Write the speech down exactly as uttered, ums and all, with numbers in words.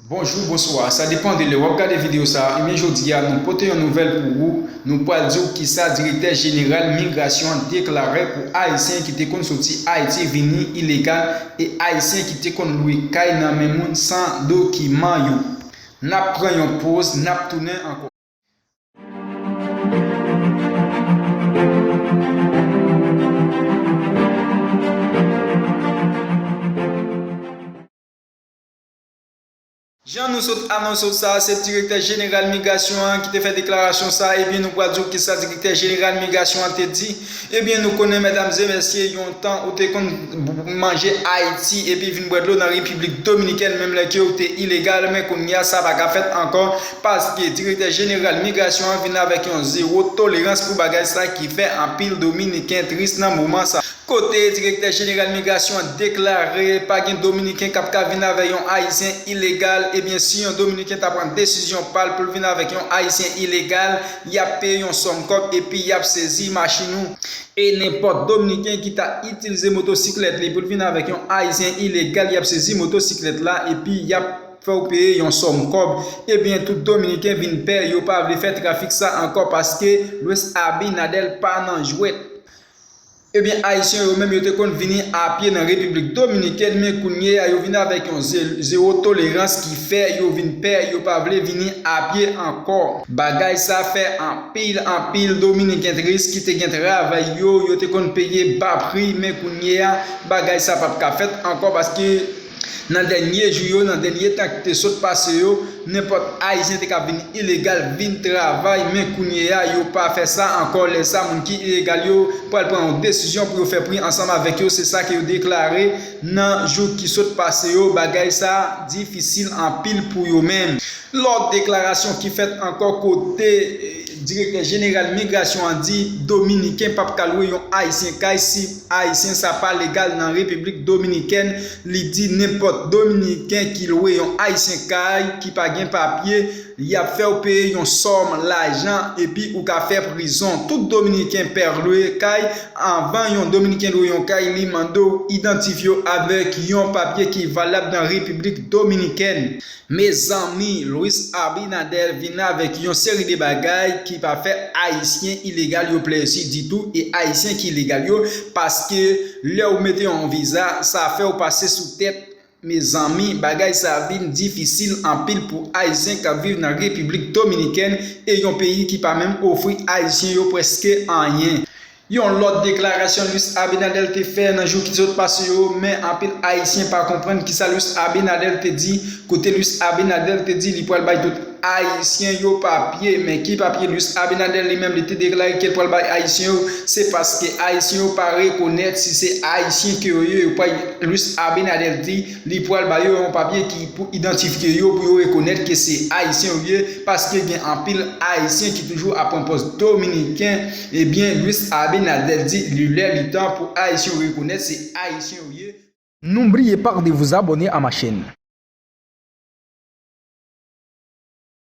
Bonjou, bonswa, sa depann de lè w ap gade videyo sa a. Ebyen, jodi a, nou pote yon nouvèl pou ou. Nou pral di w kisa direktè jeneral migrasyon an deklare pou Ayisyen ki te konn soti Ayiti vini ilegal e Ayisyen ki te konn lwe kay nan men moun san dokiman yo. N ap pran yon poz, n ap tounen ankò. Jan nou sot anonse w sa, se direktè jeneral migrasyon an ki te fè deklarasyon sa, ebyen nou pral di w kisa direktè jeneral migrasyon an te di. Ebyen nou konnen medam e mesye, yon tan ou te konn manje Ayiti epi vin bwè dlo nan Repiblik Dominikèn menm lè ke w te ilegal, men kounye a sa pa ka fèt ankò paske direktè jeneral migrasyon an vin avèk yon zewo tolerans pou bagay sa ki fè anpil Dominiken tris nan moman sa. Kote direktè jeneral migrasyon an deklare pa gen Dominiken k ap ka vin avè yon Ayisyen ilegal, ebyen si yon Dominiken ta pran desizyon pa l pou l vin avèk yon Ayisyen ilegal, y ap peye yon sòm kòb epi y ap sezi machin ou. E nenpòt Dominiken ki ta itilize motosiklèt li pou l vin avèk yon Ayisyen ilegal, y ap sezi motosiklèt la epi y ap fè w peye yon sòm kòb. Ebyen tout Dominiken vin pè, yo pa vle fè trafik sa ankò paske Luis Abinader pa nan jwèt. Ebyen Ayisyen yo menm yo te konn vini apye nan Repiblik Dominikèn, men kounye a yo vin avèk yon ze- zewo tolerans ki fè yo vin pè, yo pa vle vini apye ankò. Bagay sa fè anpil anpil Dominiken tris ki te gen travay yo, yo te konn peye ba pri, men kounye a bagay sa p ap ka fèt ankò paske nan dènye jou yo, nan dènye tan ki te sot pase yo, nenpòt Ayisyen te ka vin ilegal, vin travay, men kounye a yo pa fè sa ankò. Lè sa moun ki ilegal yo pral pran yon desizyon pou yo fè pri ansanm avèk yo, se sa ke yo deklare nan jou ki sot pase yo. Bagay sa difisil anpil pou yo menm. Lòt deklarasyon ki fèt ankò kote eh, direktè jeneral migrasyon an di Dominiken p ap ka lwe yon Ayisyen kay si Ayisyen sa pa legal nan Repiblik Dominikèn. Li di nenpòt Dominiken ki lwe yon Ayisyen kay ki pa gen papye, y ap fè w peye yon sòm lajan epi ou ka fè prizon. Tout Dominiken pè lwe kay. Anvan yon Dominiken lwe yon kay, li mande w idantifye w avèk yon papye ki valab nan Repiblik Dominikèn. Mezanmi, Luis Abinader vin avèk yon seri de bagay ki pa fè Ayisyen ilegal yo plezi ditou e Ayisyen ki legal yo, paske lè w mete yon viza, sa fè w pase sou tèt. Mezanmi, bagay sa vin difisil anpil pou Ayisyen k ap viv nan Repiblik Dominikèn e yon peyi ki pa menm ofri Ayisyen yo prèske anyen. Yon lòt deklarasyon Luis Abinader te fè nan jou ki sot pase yo, men anpil Ayisyen pa konprann kisa Luis Abinader te di. Kote Luis Abinader te di li pral bay tout Ayisyen yo papye, men ki papye Luis Abinader li menm li te deklare ke l pral bay Ayisyen yo, se paske Ayisyen yo pa rekonèt si se Ayisyen ke yo ye, yo pa, Luis Abinader di li pral ba yo yon papye ki pou idantifye yo, pou yo rekonèt ke se Ayisyen yo ye, paske gen anpil Ayisyen ki toujou ap pran pòz Dominiken. Ebyen, Luis Abinader di li lè li tan pou Ayisyen yo rekonèt se Ayisyen yo ye. N'oubliez pas de vous abonner à ma chaîne.